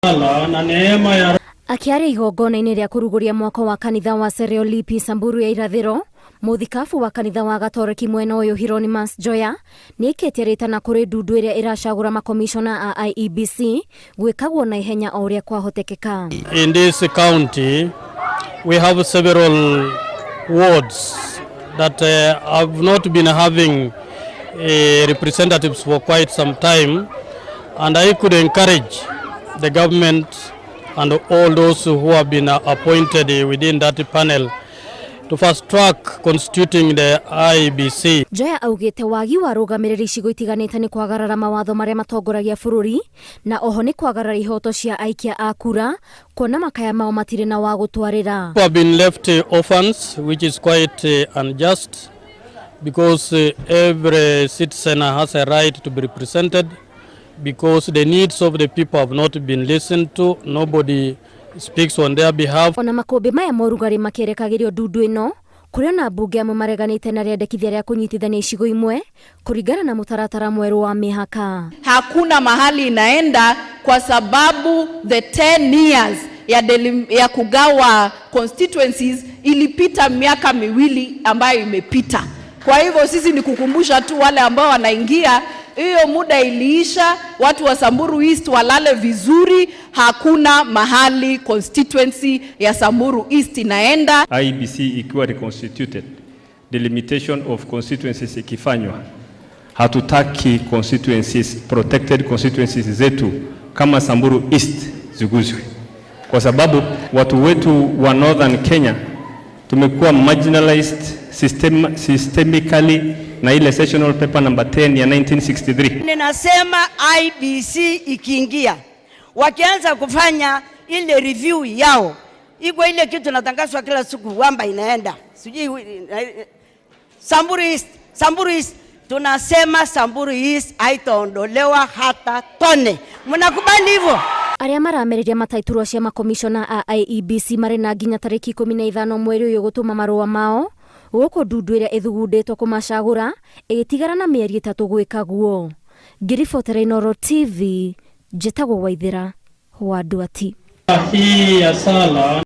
Na neema ya Akiaria igongona-inĩ rĩa kũrugũria mwako wa kanitha wa Sereolipi Samburu ya Irathĩro, mũthikabu wa kanitha wa Gatoreki mwena ũyũ Hieronymus Njoya nĩaikĩtie rĩtana kũrĩ ndundu ĩrĩa ĩracagũra makomishona a IEBC gwĩkagwo na ihenya o ũrĩa kwahotekeka. In this county, we have several wards that have not been having representatives for quite some time, and I could encourage the government and all those who have been appointed within that panel to fast track constituting the IEBC. Njoya augĩte wagi wa arũgamĩrĩri icigo itiganĩte nĩ kwagarara mawatho marĩa matongoragia bũrũri na oho nĩ kwagarara ihoto cia aikia a kura kuona makaya mao matirĩ na wa gũtwarĩra. Who have been left orphans, which is quite unjust because every citizen has a right to be represented, because the needs of the people have not been listened to. Nobody speaks on their behalf. Ona makũmbĩ maya ma ũrugarĩ makĩerekagĩrio ndundu ĩno kũrĩ ona mbunge amwe mareganĩte na rĩendekithia rĩa kũnyitithania icigo imwe kũringana na mũtaratara mwerũ wa mĩhaka. Hakuna mahali inaenda kwa sababu the 10 years ya kugawa constituencies ilipita miaka 2 ambayo imepita. Kwa hivyo sisi ni kukumbusha tu wale ambao wanaingia, hiyo muda iliisha. Watu wa Samburu East walale vizuri, hakuna mahali constituency ya Samburu East inaenda. IEBC ikiwa reconstituted, delimitation of constituencies ikifanywa, hatutaki constituencies, protected constituencies zetu kama Samburu East ziguzwe, kwa sababu watu wetu wa Northern Kenya tumekuwa marginalized systemically na ile sessional paper number 10 ya 1963. Ninasema IEBC ikiingia, wakianza kufanya ile review yao, iko ile kitu natangazwa kila siku kwamba inaenda sijui Samburu East, Samburu East, tunasema Samburu East haitaondolewa hata tone. Mnakubali hivyo? Arĩa maramereria mataiturwa cia makomishona a IEBC marĩ na nginya tarĩki 15 mweri ũyũ gũtũma marũa mao gũkũ ndundu ĩrĩa ĩthugundĩtwo kũmacagũra ĩgĩtigara na mĩeri 3 gwĩka guo. Ngĩribotera Inooro TV, njĩtagwo Waithĩra wa Nduati. Hii ya sala.